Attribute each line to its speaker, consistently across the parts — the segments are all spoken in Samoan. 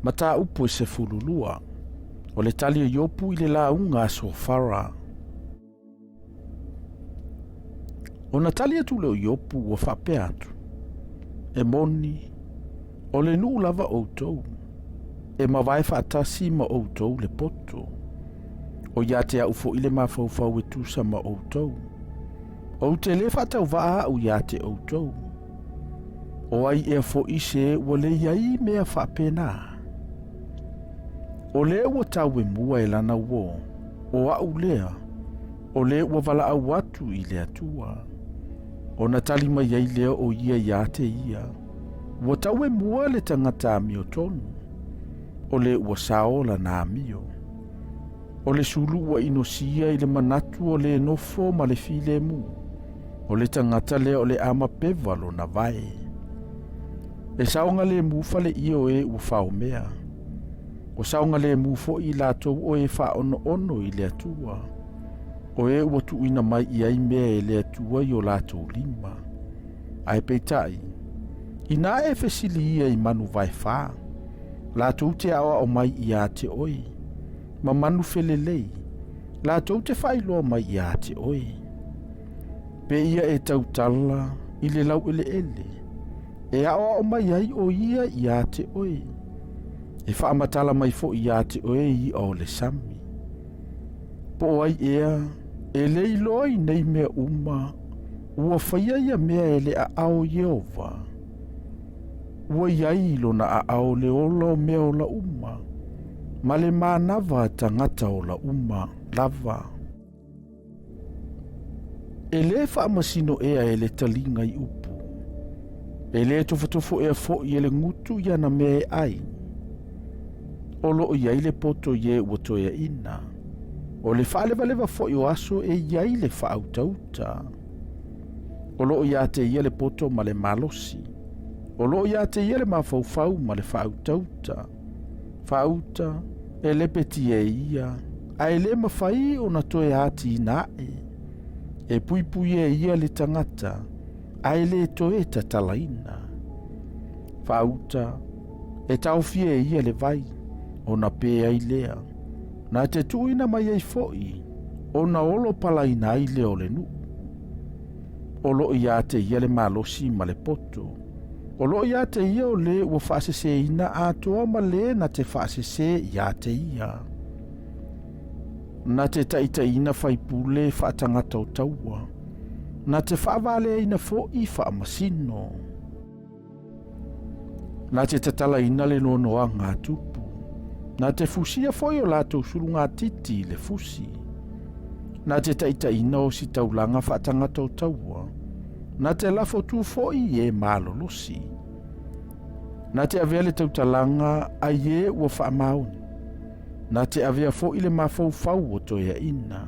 Speaker 1: Mataupu e 12. O le tali o Iopu i le lauga a Sofara. Ona tali atu lea o Iopu ua faapea atu, E moni, o le nuu lava outou, e mavae faatasi ma outou le poto. O ia te au foi le mafaufau e tusa ma outou. Ou te lē faatauvaa au ia te outou. O ai ea foi se ua le i ai mea faapena? O lē ua tau e mua e lana uō, o au lea, o lē ua valaau atu i le Atua. Ona tali mai ai lea o ia iā te ia, ua tau e mua le tagata amiotonu, o lē ua sao lana amio. O le sulu ua inosia i le manatu o le nofo ma le filemu, o le tagata lea o le a mapeva lona vae. E saogalemu faleie o e ua faomea. O saogalemu foi i latou o e faaonoono i le Atua, o e ua tuuina mai i ai mea e le Atua i o latou lima. Ae peitai, inā e fesili ia i manu vaefā, latou te aoao mai iā te oe, ma manu felelei, latou te faailoa mai iā te oe. Pe ia e tautala i le laueleele, e aoao mai ai o ia iā te oe, e faamatala mai foi iā te oe iʻa o le sami. Po o ai ea e le iloa i nei mea uma, ua faia ia mea e le aao o Ieova? Ua i ai i lona aao le ola o mea ola uma, ma le manava a tagata ola uma lava. E lē faamasino ea e le taliga i upu, e lē tofotofo ea foi e le gutu i ana mea e ai. O lo o i ai le poto i e ua toeaina, o le faalevaleva foi o aso e i ai le faautauta. O lo o iā te ia le poto ma le malosi. O lo o iā te ia le mafaufau ma le faautauta. Faauta, e lepeti e ia, a e lē mafai ona toe atiina aʻe. E puipui e ia le tagata, a e lē toe tatalaina. Faauta, e taofia e ia le vai, ona pē ai lea. Na te tuuina mai ai foi, ona olo palaina ai lea o le nuu. O lo o iā te ia le malosi ma le poto. O lo o iā te ia o lē ua faaseseina atoa ma lē na te faasese iā te ia. Na te taitaiina faipule faatagata o taua. Na te faavaleaina foi faamasino. Na te tatalaina le noanoaga a Tupu. Na te fusia foi o latou sulugatiti i le fusi. Na te taitaiina ositaulaga faatagata o taua. Na te lafo tu foi i e malolosi. Na te avea le tautalaga a i e ua faamaoni. Na te avea foi le mafaufau o toeaina.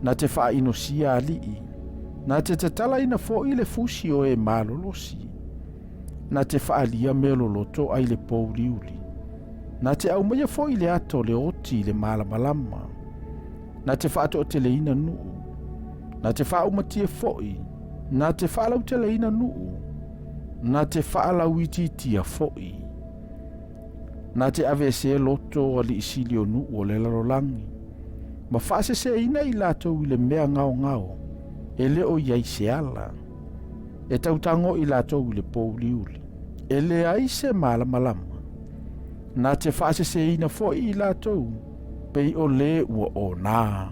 Speaker 1: Na te faainosia alii. Na te tatalaina foi le fusi o e malolosi. Na te faalia mea loloto ai le pouliuli. Na te aumaia foi le ata o le oti i le malamalama. Na te faatoateleina nuu. Na te faaumatie foi. Na te faalauteleina nuu. Na te faalauitiitia foi. Na te aveesea loto o alii sili o nuu o le lalolagi, ma faaseseina i latou i le mea gaogao, e le o i ai se ala. E tautago i latou i le pouliuli, e leai se malamalama. Na te faaseseina foi i latou, pei o lē ua onā.